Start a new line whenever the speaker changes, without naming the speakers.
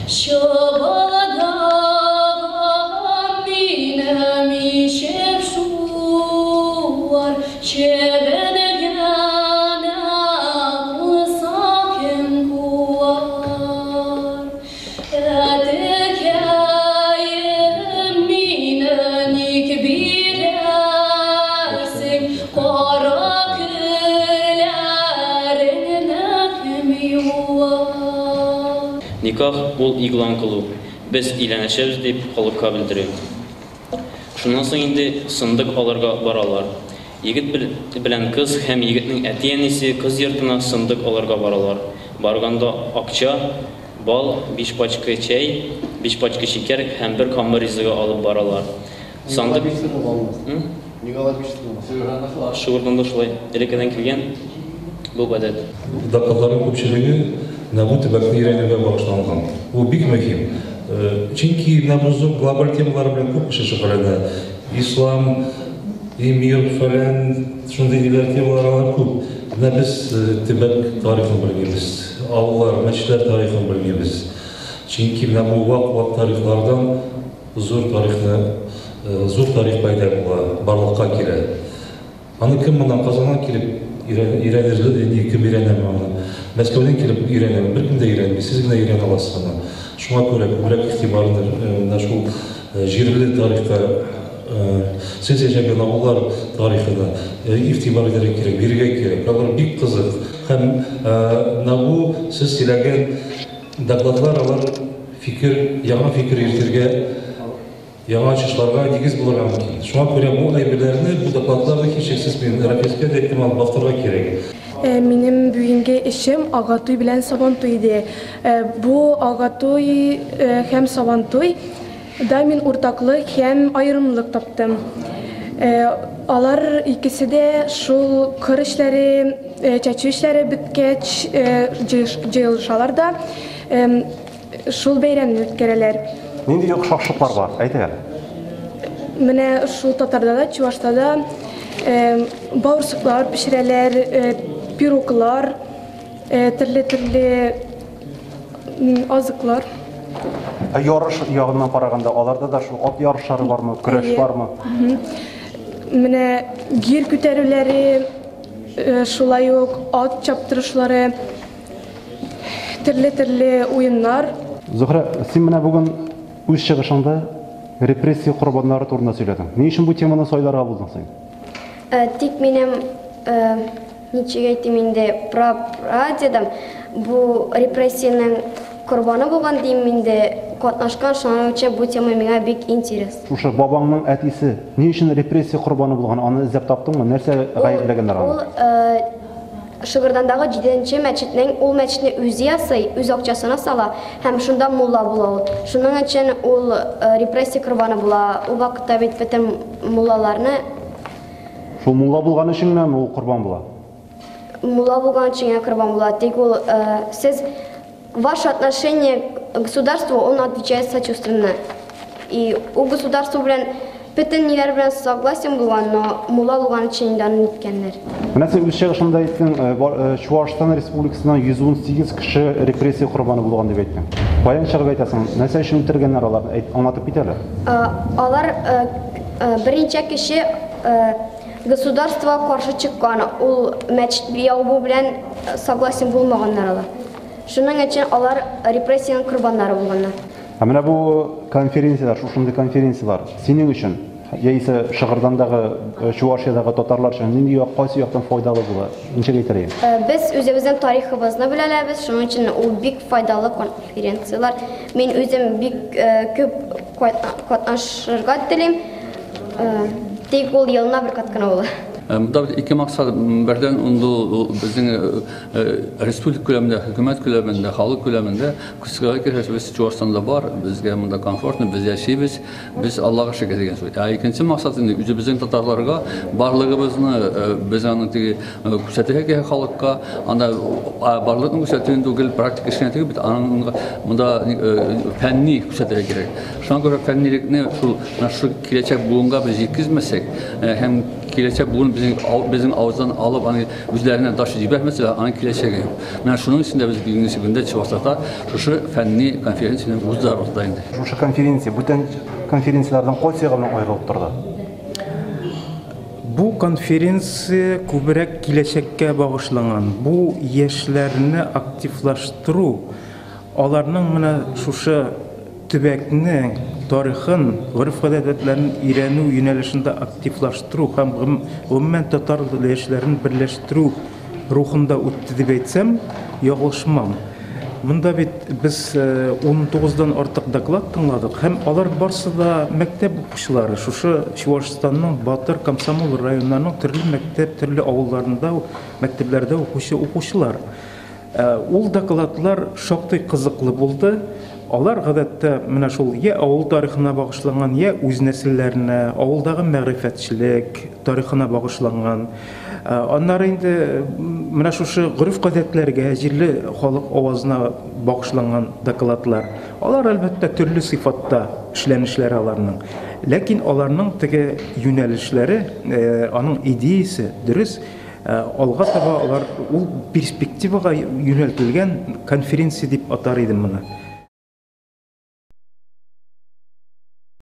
Чыбылдаган минем ишеп шуар, Чебен генә булса кем куар. Әтекәем, мине ник бирәсең, Кара керләреңне кем юар?
Никах ул игълан кылу, без өйләнешәбез дип халыкка белдерү. Шуннан соң инде сындык алырга баралар. Егет белән кыз һәм егетнең әти-әнисе кыз йортына сындык алырга баралар. Барганда акча, бал, 5 пачка чәй, 5 пачка шикәр һәм бер камыр ризыгы алып баралар. Сандык... Шыгырданда шулай элеккедән килгән бу гадәт.
Докладларның күпчелеге менә бу төбәкне өйрәнүгә багышланган. Бу бик мөһим. Чөнки менә бу зур глобаль темалар белән күп кеше шөгыльләнә. Ислам, эмир, фәлән, шундый ниләр темалар алар күп. Менә без төбәк тарихын белмибез, авыллар, мәчетләр тарихын белмибез. Чөнки менә бу вак-вак тарихлардан зур тарихны, зур тарих пайда була, барлыкка килә. Аны кем моннан Казаннан килеп өйрәнер, кем өйрәнәме аны? Мәскәүдән килеп өйрәнәме? Беркем дә өйрәнми, сез генә өйрәнә аласыз аны. Шуңа күрә күбрәк игътибарны менә шул җирле тарихка, сез яшәгән авыллар тарихына игътибар итәргә кирәк, бирергә кирәк. Алар бик кызык. Һәм менә бу сез сөйләгән докладлар, алар фикер, яңа фикер йөртергә, яңа ачышларга нигез булырга мөмкин. Шуңа күрә бу әйберләрне, бу докладларны һичшиксез мин Рафискә дә әйттем, алып бастырырга кирәк.
Минем бүгенге эшем Агатуй белән Сабантуй иде. Бу Агатуй һәм Сабантуй да мин уртаклык һәм аерымлык таптым. Алар икесе дә шул кыр эшләре, чәчү эшләре беткәч җыелышалар да шул бәйрәмне үткәрәләр.
Нинди охшашлыклар бар? Әйтик әле.
Менә шул татарда да, чувашта да бавырсаклар пешерәләр, пироглар, төрле-төрле азыклар.
Ә ярыш ягыннан караганда, аларда да шул ат ярышлары бармы, көрәш бармы?
Менә гир күтәрүләре, шулай ук ат чаптырышлары, төрле-төрле уеннар.
Зөһрә, син менә бүген үз чыгышыңда репрессия корбаннары турында сөйләдең. Ни өчен бу теманы сайларга булдың син?
Тик минем, ничек әйтим инде, прапрадедам бу репрессиянең корбаны булган дим инде, катнашкан, шуның өчен бу тема миңа бик интерес.
Шушы бабаңның әтисе ни өчен репрессия корбаны булган, аны эзләп таптыңмы? Нәрсә гаепләгәннәр аны?
Ул Шыгырдандагы 7нче мәчетнең, ул мәчетне үзе ясый, үз акчасына сала һәм шунда мулла була ул. Шуның өчен ул репрессия корбаны була. Ул вакытта бит бөтен муллаларны
Шул мулла булган өчен генәме ул корбан була?
Мулла булган өчен генә корбан була. Тик ул сез ваше отношение к государству, он отвечает сочувственно. И ул государство белән бөтен ниләр белән согласен булган, но мулла булган өчен инде аны ниткәннәр.
Менә син үз чыгышыңда әйттең, Чуашстан республикасыннан 118 кеше репрессия корбаны булган дип әйттең. Каян чыгып әйтәсең? Нәрсә өчен үтергәннәр аларны? Әйт, аңлатып кит әле.
Алар берничә кеше государствога каршы чыккан, ул мәчет ябу белән согласен булмаганнар алар. Шуның өчен алар репрессиянең корбаннары булганнар.
Ә менә бу конференцияләр, шушындый конференцияләр синең өчен, яисә Шыгырдандагы, Чувашиядагы татарлар өчен нинди як, кайсы яктан файдалы була? Ничек әйтер идең?
Без үзебезнең тарихыбызны беләләбез, шуның өчен ул бик файдалы конференцияләр. Мин үзем бик күп катнашырга телим. Тик ул елына бер кат кына була.
Монда бит ике максат. Бердән, ул безнең республика күләмендә, хөкүмәт күләмендә, халык күләмендә күрсәтергә кирәк, без Чуашстанда бар, безгә монда комфортно, без яшибез, без Аллага шөкер дигән сүз. Ә икенче максат инде үзебезнең татарларга барлыгыбызны без аны теге күрсәтергә кирәк халыкка. Анда барлыкны күрсәтү инде гел практик эш кенә түгел бит, аның монда фәнни күрсәтергә кирәк. Шуңа күрә фәннилекне шул менә шул киләчәк буынга без җиткезмәсәк, һәм Киләчәк буын безнең авыздан алып, аны үзләренә дальше җибәрмәсәләр, аның киләчәге юк. Менә шуның өчен дә без бүгенге көндә Чувашстанда шушы фәнни конференцияне уздырабыз да инде.
Шушы конференция бүтән конференцияләрдән кайсы ягы белән аерылып торды?
Бу конференция күбрәк киләчәккә багышланган. Бу яшьләрне активлаштыру, аларның менә шушы төбәкнең тарихын, гореф-гадәтләрен өйрәнү юнәлешендә активлаштыру һәм гомумән татар яшьләрен берләштерү рухында үтте дип әйтсәм, ялгышмам. Монда бит без 19-дан артык доклад тыңладык һәм алар барсы да мәктәп укучылары. Шушы Чувашстанның Батыр, Комсомол районнарының төрле мәктәп, төрле авылларында, мәктәпләрдә укучы укучылар. Ул докладлар шактый кызыклы булды. Алар гадәттә менә шул я авыл тарихына багышланган, я үз нәселләренә, авылдагы мәгърифәтчелек тарихына багышланган. Аннары инде менә шушы гореф-гадәтләргә, җирле халык авазына багышланган докладлар. Алар әлбәттә төрле сыйфатта эшләнешләре аларның. Ләкин аларның теге юнәлешләре, аның идеясе дөрес. Алга таба алар ул перспективага юнәлтелгән конференция дип атар идем моны.